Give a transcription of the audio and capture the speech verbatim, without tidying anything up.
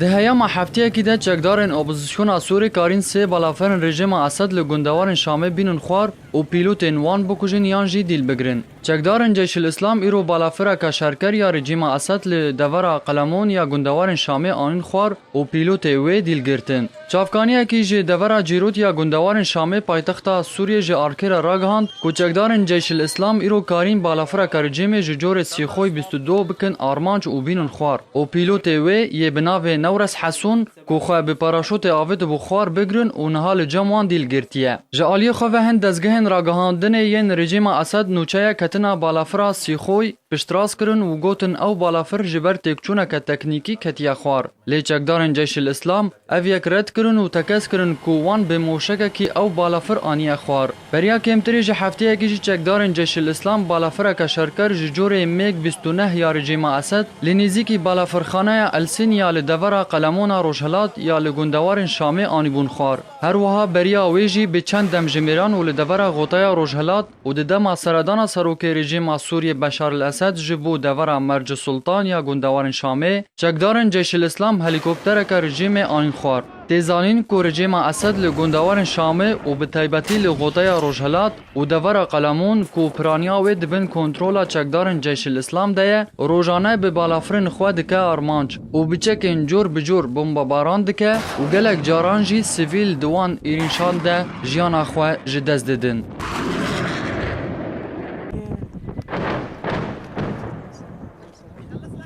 Di heyama hefteyekî de çekdarên opozisyona Sûrê karîn sê balafirên rejîma Esed li gundewarên Şamê bînin xwar û pîlotên wan bikujin yan jî dîl bigrin. Çekdarên Ceyşil Îslam îro balafireke şerker ya rejîma Esed li devera Qelemon ya gundewarên Şamê anîn xwar û pîlotê wê dîl girtin. Çavkaniyekî ji devera Cîrot ya gundewarên Şamê paytexta Sûriyê ji Arkê re ragihand ku çekdarên Ceyşil Îslam îro karîn balafireke rejîmê ji corê Sîxoy bîst û du bikin armanc û bînin xwar û pîlotê wê yê bi navê Newres Hesûn ku xwe bi paraşûtê avêtibû xwar bigrin û niha li cem wan dîl girtiye. Ji aliyê xwe ve hin dezgehên ragihandinê yên rejîma Esed nûçeya ketina balafira Sîxoy piştrast kirin û gotin ew balafir ji ber têkçûneke teknîkî ketiye xwar. Lê çekdarên Ceyşil Îslam ev yek red kirin û tekez kirin ku wan bi moşekekî ew balafir aniye xwar. Beriya kêmtirê ji hefteyekî jî çekdarên Ceyşil Îslam balafireke şerker ji corê MiG bîst û neh ya rejîma Esed li nêzîkî balafirxaneya Elsîn ya li devera Qelemona Rojhilat ya li gundewarên Şamê anîbûn xwar. Her wiha beriya wê jî bi çend demjimêran û li devera Xotaya Rojhilat û di dema seredana serokê rejîma Sûriyê Beşar el Esed ji bo devera Merc Sultan ya gundewarên Şamê, çekdarên Ceyşil Îslam helîkoptereke rejîmê anîn xwar. Tê zanîn ku rejîma Esed li gundewarên Şamê û bi taybetî li Xotaya Rojhilat û devera Qelemûn ku piraniya wê di bin kontrola çekdarên Ceyşil Îslam de ye, rojane bi balafirên xwe dike armanc û bi çekên cor bi cor bombebaran dike û gelek caran jî sivîl di wan êrîşan de jiyana xwe ji dest didin.